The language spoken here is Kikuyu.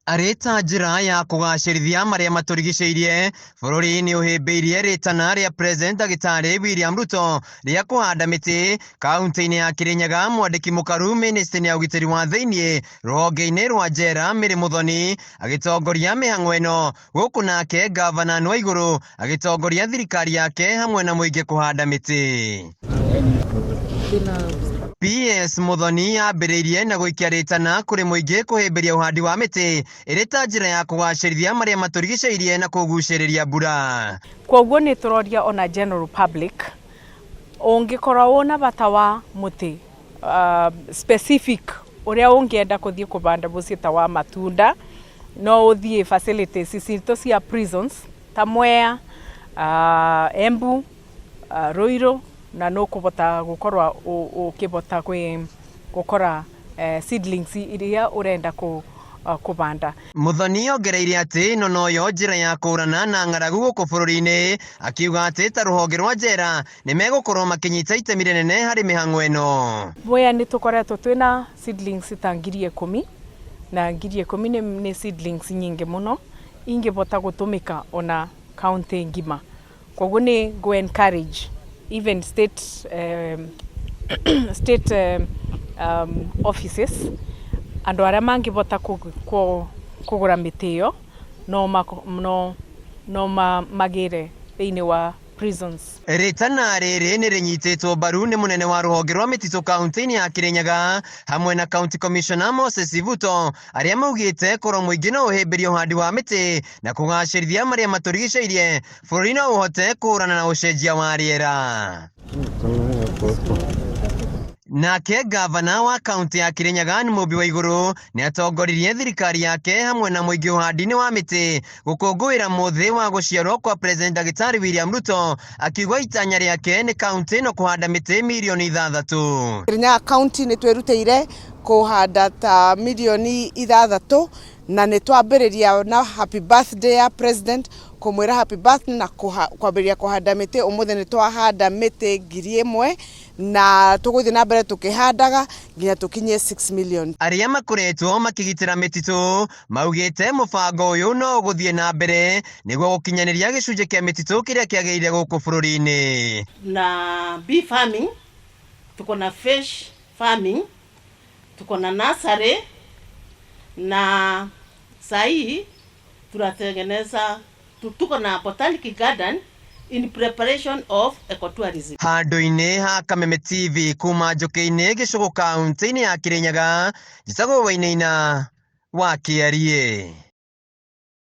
Arĩ ta njĩra ya kũgacĩrithia marĩa matũrigicĩirie, bũrũri nĩ ũhĩmbĩirie rĩtana rĩa President Ndagĩtarĩ William Ruto rĩa kũhanda mĩtĩ kaunti-inĩ ya Kirinyaga. Mwandĩki mũkaru mĩnĩstrĩ ya ũgitĩri wa thĩinĩ rũhonge-inĩ rwa njera Mary Muthoni agĩtongoria mĩhang'o ĩno, gũkũ nake ngavana Anne Waigũrũ agĩtongoria thirikari yake hamwe na mũingĩ kũhanda mĩtĩ. PS Muthoni ambĩrĩirie na gũikia rĩtana kũrĩ mũingĩ kũhĩmbĩria ũhandi wa mĩtĩ ĩrĩ ta njĩra ya kũgacĩrithia marĩa matũrigicĩirie na kũgucĩrĩria mbura. Kwoguo nĩ tũroria ona general public ũngĩkorwo wĩna bata wa mũtĩ specific ũrĩa ũngĩenda kũthiĩ kũbanda mũciĩ ta wa matunda, no ũthiĩ facilities citũ cia prisons ta Mwea, Embu, Ruiru, na nĩ ũkũbota gũkorwo ũkĩbota gũkora seedlings iria ũrenda kũbanda. Muthoni ongereire atĩ ĩno noyo njĩra ya kũhũrana na ng'aragu gũkũ bũrũri-inĩ, akiuga atĩ ta rũhonge rwa njera nĩ megũkorwo makĩnyita itemi rĩnene harĩ mĩhang'o ĩno. Mwea nĩ tũkoretwo twĩna seedlings ta 10,000, na 10,000 nĩ seedlings nyingĩ mũno ingĩbota gũtũmĩka ona county ngima. Koguo nĩ ngũ encourage even state offices, andũ arĩa mangĩbota kũgũra mĩtĩ ĩyo no magĩre thĩinĩ wa prisons. Rĩtana rĩrĩ nĩ rĩnyitĩtwo mbaru nĩ mũnene wa rũhonge rwa mĩtitũ kaunti-inĩ ya Kirinyaga hamwe na County Commissioner Moses Ivuto, arĩa maugĩte korwo mũingĩ no ũhĩmbĩrie ũhandi wa mĩtĩ na kũgacĩrithia marĩa matũrigicĩirie, bũrũri no ũhote kũhũrana na ũcenjia wa rĩera. Nake ngavana wa kaunti ya Kirinyaga nĩ Mũmbi wa Igũrũ nĩ atongoririe thirikari yake hamwe na mũingĩ ũhandi-inĩ wa mĩtĩ gũkũngũĩra mũthĩ wa gũciarwo kwa President Ndagĩtarĩ William Ruto, akiuga itanya rĩake nĩ kaunti ĩno kũhanda mĩtĩ mirioni 6. Kirinyaga County nĩ twĩrutĩire kũhanda ta mirioni 6, na nĩ twambĩrĩria na happy birthday ya president, kũmwĩra happy birthday na kwambĩrĩria kũhanda mĩtĩ. Ũmũthĩ nĩ twahanda mĩtĩ 1,000, na tũgũthiĩ na mbere tũkĩhandaga nginya tũkinyie 6 million. Arĩa makoretwo makĩgitĩra mĩtitũ maugĩte mũbango ũyũ no ũgũthiĩ na mbere nĩguo gũkinyanĩria gĩcunjĩ kĩa mĩtitũ kĩrĩa kĩagĩrĩire gũkũ bũrũri-inĩ. Na bee farming, tuko na fish farming, tuko na nursery, na sahii tunatengeneza, tuko na botanic garden in preparation of ecotourism. Handũ-inĩ ha Kameme TV kuma Njũkĩ-inĩ Gĩcũgũ kaunti-inĩ ya Kirinyaga, njĩtagwo Wainaina wa Kĩariĩ.